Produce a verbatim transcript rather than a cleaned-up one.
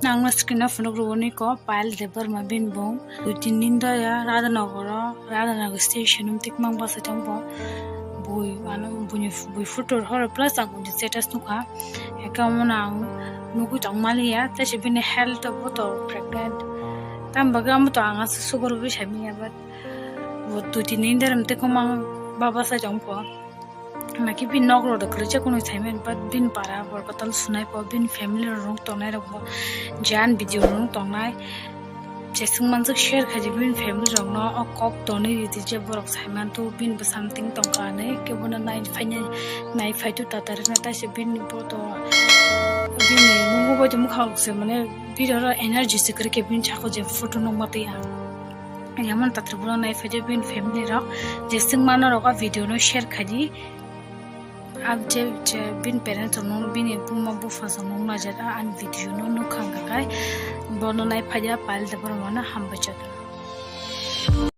Nang na screen o phunuk rwgwi ko Payal Debbarma bini bung. Dui tin din da ya Radhanagar o, Radhanagar station um tikmang basa chong bo. Bui ano bui bui photo horo plus ang bui status nukha. Eka mo nang nugwi tong mali ya, ta se bini health bo to pregnant. Tam bagwi amo to ang asa sugar wi sami ya, but bo dui tin din da ram tikmang baba sa chong bo. Naki bin nok rok da kwrwi cha kunu saimen, but bin para bor kotal sunai po, bin family rok rung tongnai rok bo jan video rung tongnai. Jesung manjak share khaji bin family rok no o kok tonwi ridi je borok saiman tu bin bo something tongka ne kebo no nai phainai, nai phaitu tatari na ta se bin bo to bin ni mungu bo mukha se mane video ro energy se kre ke bin chako je photo nung mati ya. Yamon tatri bro nai phaidi bin family rok jesung mano rok o video no share khaidi. Ang je, je bin parents rok no, bini buma bupha rok no naijak, ang video no nukha hwnkha khai bono nai phaiya Payal Debbarma no hambai chakra.